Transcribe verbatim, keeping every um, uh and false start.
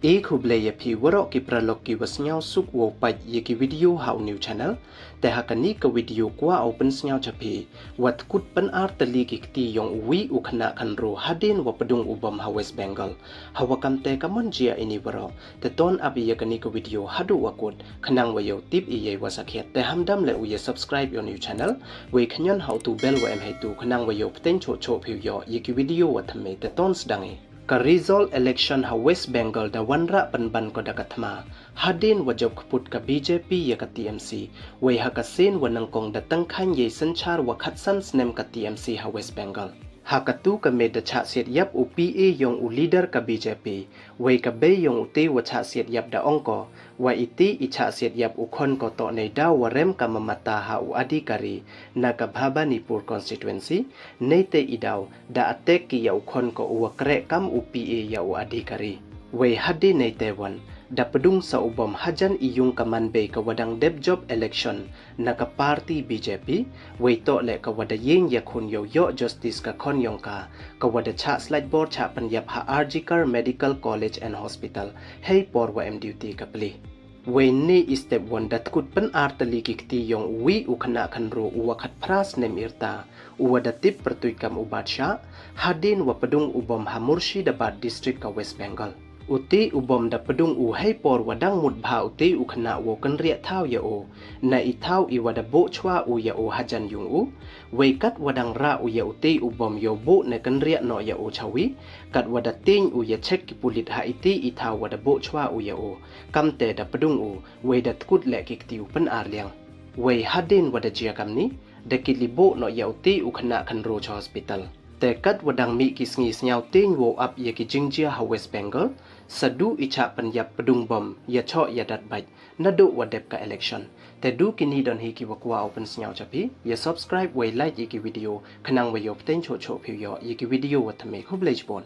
E khublei ya phi waroh ki paralok ki wa sniawsuk wow pait ya ki video ha u new channel. Te ha kani ka video kwah u pynsniaw cha phi, wa tkut pyn-ar tylli ki kti yong u wi u khynnah khynraw hadien wa pdung u bom ha West Bengal. Ha wa kam te ka mon jia ini waroh, te ton ap ya kani ka video haduh wa kut, khnang wa yow tip i yei wa sakhiat. Te hamdam le u ya subscribe ya u new channel, wei khñion ha u tu bell wa em heitu, khnang wa yow pteng choh choh phi u yoh ya ki video wa thymme. Te ton sdang i. Ka result election ha West Bengal da wanrah pynban ko da ka thma, hadien wa jop khput ka B J P ya ka T M C, wei ha ka sien wa nyngkong da tyngkhaiñ yei synchar wa khatsan snem ka T M C ha West Bengal. Ha katu ka miet da chah siat yap u P A yong u leader ka B J P, wei ka bei yong u te wa chah siat yap da ong ko, wa i te i chah siat yap u khon ko toh nei daw wa rem ka Mamata ha u Adhikari, na ka Bhabanipur constituency, nei te i daw da attack ki ya u khon ko u wa kreh kam u P A ya u Adhikari. Wei hadien nei te wan, da pdung sa u bom hajan i yung ka manbei ka wa dang dep jop election na ka party B J P, wei toh le ka wa da yeng ya khun yow yoh justice ka khon yong ka, ka wa da chah slaitbor chah pynyap ha R G Kar Medical College and Hospital, hei por wa em duty ka pli. Wei ni i step wan da tkut pyn-ar tylli ki kti yong u wi u khynnah khynraw u wa khatphra snem i rta, u wa da tip pyrtuit kam u Badshah, hadien wa pdung u bom ha Murshidabad district ka West Bengal. U te u bom da pdung u hei por wa dang mut bha u te u khynnah wow kynriah thaw ya u, na i thaw i wa da buh chwa u ya u hajan yung u. Wei kat wa dang rah u ya u te u bom yow buh ne kynriah noh ya u chawi, kat wa da tieng u ya check ki pulit ha i te i thaw wa da buh chwa u ya u. Kam te da pdung u, wei da tkut le ki kti u pyn-ar liang. Wei hadien wa da jia kam ni, da kit li buh noh ya u te u khynnah khynraw cha hospital. Te kat wa dang mih ki sngi sniaw tieng wow ap ya ki jingjia ha West Bengal, sa du i chah pynyap pdung bom ya choh ya dat bait, na du wa dep ka election. Te du kini don hi ki wa kwah u pynsniaw cha phi, ya subscribe wei like ya ki video, khnang wa yow pteng choh choh phi u yoh ya ki video wa thymme. Khublei chibun.